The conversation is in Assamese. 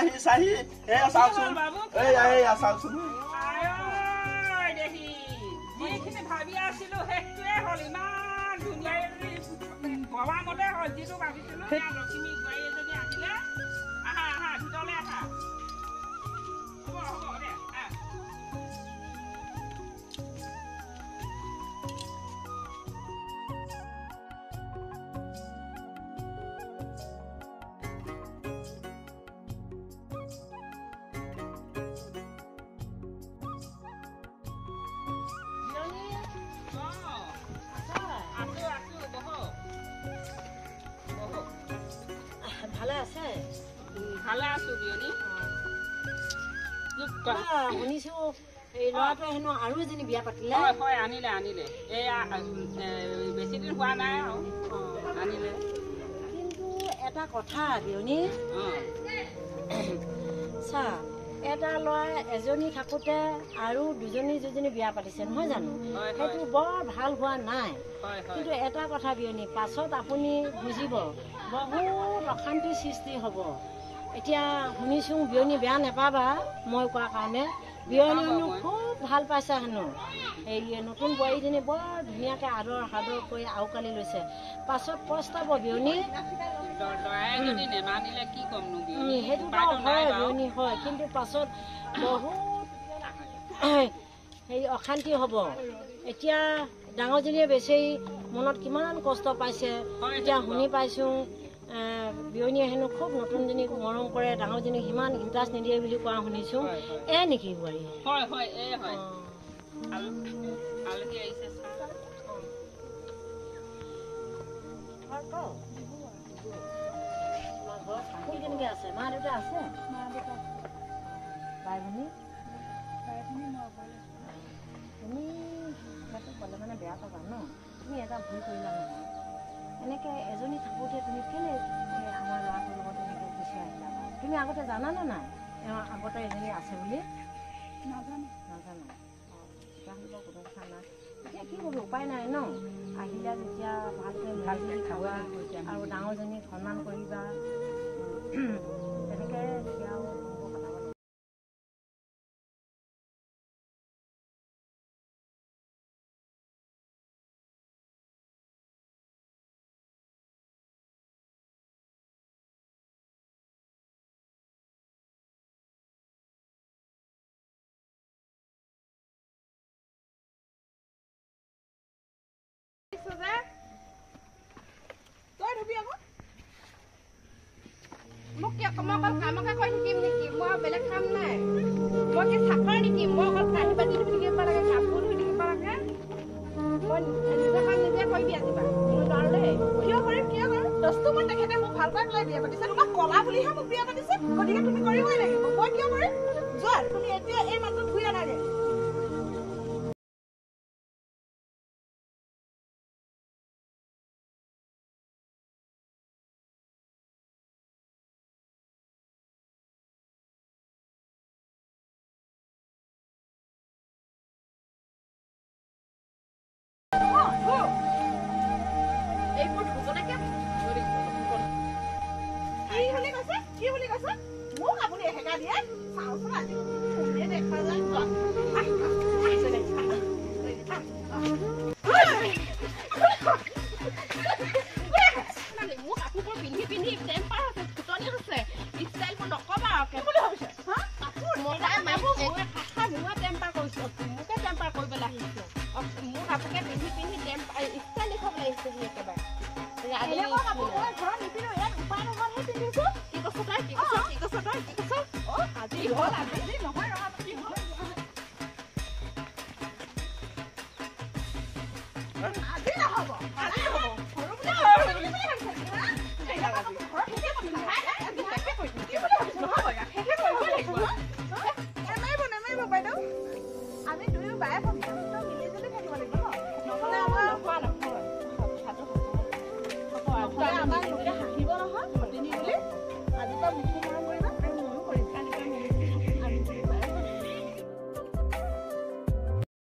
চাহি চাহি, এয়া চাওকচোন, এয়া এয়া চাওকচোন। যিখিনি ভাবি আছিলো সেইটোৱে হ'ল, ইমান ধুনীয়া ভবা মতে হ'ল যিটো ভাবিছিলো। লখিমী বোৱাৰী এজনী আহিলে, আহা আহা ভিতৰলৈ আহা। হ'ব হ'ব দে। ভালে আছে? ভালে আছো বিয়নী। শুনিছো এই ল'ৰাটোৱে হেনো আৰু এজনী বিয়া পাতিলে। হয় হয়, আনিলে আনিলে, এয়া বেছি দিন হোৱা নাই আৰু আনিলে। কিন্তু এটা কথা বিয়নী, চা, এটা ল'ৰা এজনী থাকোঁতে আৰু দুজনী দুজনী বিয়া পাতিছে নহয় জানো, সেইটো বৰ ভাল হোৱা নাই। কিন্তু এটা কথা বিয়নী, পাছত আপুনি বুজিব, বহুত অশান্তিৰ সৃষ্টি হ'ব। এতিয়া শুনিছোঁ বিয়নী, বেয়া নাপাবা মই কোৱাৰ কাৰণে, বিয়নী হেনো খুব ভাল পাইছে হেনো, এই নতুন বোৱাৰীজনী বৰ ধুনীয়াকৈ আদৰ সাদৰ কৰি আওকালি লৈছে। পাছত পস্তাব বিয়নী। সেইটোতো হয় বিয়নী, হয়, কিন্তু পাছত বহুত হেৰি অশান্তি হ'ব। এতিয়া ডাঙৰজনীয়ে বেচেৰি মনত কিমান কষ্ট পাইছে, এতিয়া শুনি পাইছোঁ বিয়নীয়ে হেনো খুব নতুনজনীক মৰম কৰে, ডাঙৰজনীক সিমান ইণ্টাৰেষ্ট নিদিয়ে বুলি কোৱা শুনিছোঁ। এ নেকি বোৱাৰী? হয় হয়, এ হয়। কোন কেনেকৈ আছে? মা দেউতা আছে? বাই ভনী? তুমি সেইটো ক'লে মানে বেয়া পাবা ন, তুমি এটা ভুল কৰিলা নহয়। এনেকৈ এজনী থাকোঁতে তুমি কেলৈ আমাৰ ল'ৰাটোৰ লগত এনেকৈ গুচি আহিলা? তুমি আগতে জানানে নাই এওঁ আগতে এজনী আছে বুলি? নাজানো। নাজানো? অঁ, তেতিয়াহ'লে বাৰু কোনো কথা নাই। এতিয়া কি কৰিব, উপায় নাই ন, আহিলে যেতিয়া ভালকৈ মিলি খাবা আৰু ডাঙৰজনীক সন্মান কৰিবা, তেনেকৈ তেতিয়া আৰু তই ধুবি আকৌ। মোক কিয়, মই অকল কামকে কৰি থাকিম নেকি? মই বেলেগ কাম নাই? মই কি চাকৰ নেকি? মই অকল কাঁহী বাতি ধুই থাকিব লাগে, কাপোৰ ধুই থাকিব লাগে? মই নিজৰ কাম নিজে কৰিবি আজিবা, মই নোৱাৰো দেই। কিয় কৰিম, কিয় কৰিম? দস্তু মই তেখেতে মোক ভাল পাই পেলাই বিয়া পাতিছে, তোমাক কলা বুলিহে মোক বিয়া পাতিছে, গতিকে তুমি কৰিবই লাগিব। মই কিয় কৰিম? যোৱা তুমি এতিয়া এই মানুহটো ধুই আনাগে। এইবোৰ ধুবলৈকে কি বুলি কৈছে? কি বুলি কৈছে? মোক আপুনি এহেকা দিয়ে? চাওঁচোন আজি কোনে দেখা যায়। মোৰ কাপোৰবোৰ পিন্ধি পিন্ধি টেম্পাৰ হৈছে, ফুটনি হৈছে, ষ্টাইলবোৰ নকবা আৰু। কি বুলি ভাবিছে? মোহে টেম্পাৰ কৰিছো, মোকে টেম্পাৰ কৰিবলৈ আহিছে। মোৰ কাপোৰকে পিন্ধি পিন্ধি টেম্পাৰ ষ্টাইল দেখুৱাবলৈ আহিছে সি একেবাৰে। কি কৈছ তই? কি কৈছ? কি কৈছ তই? কি কৈছ? আজি হ'ল, আজি নহয়, কি হ'ল? আজি নহ'ব, আজি হ'ব। সৰু বুলি ভাবিছে? নেমাৰিব, নেমাৰিব বাইদেউ, আমি দুয়ো বায়ে ভনী, আমিতো মিলি জুলি থাকিব লাগিব ন, নহ'লে আমাৰ নহ'লে আমাক লোকে হাঁহিব নহয় সতিনী বুলি। আজিৰ পৰা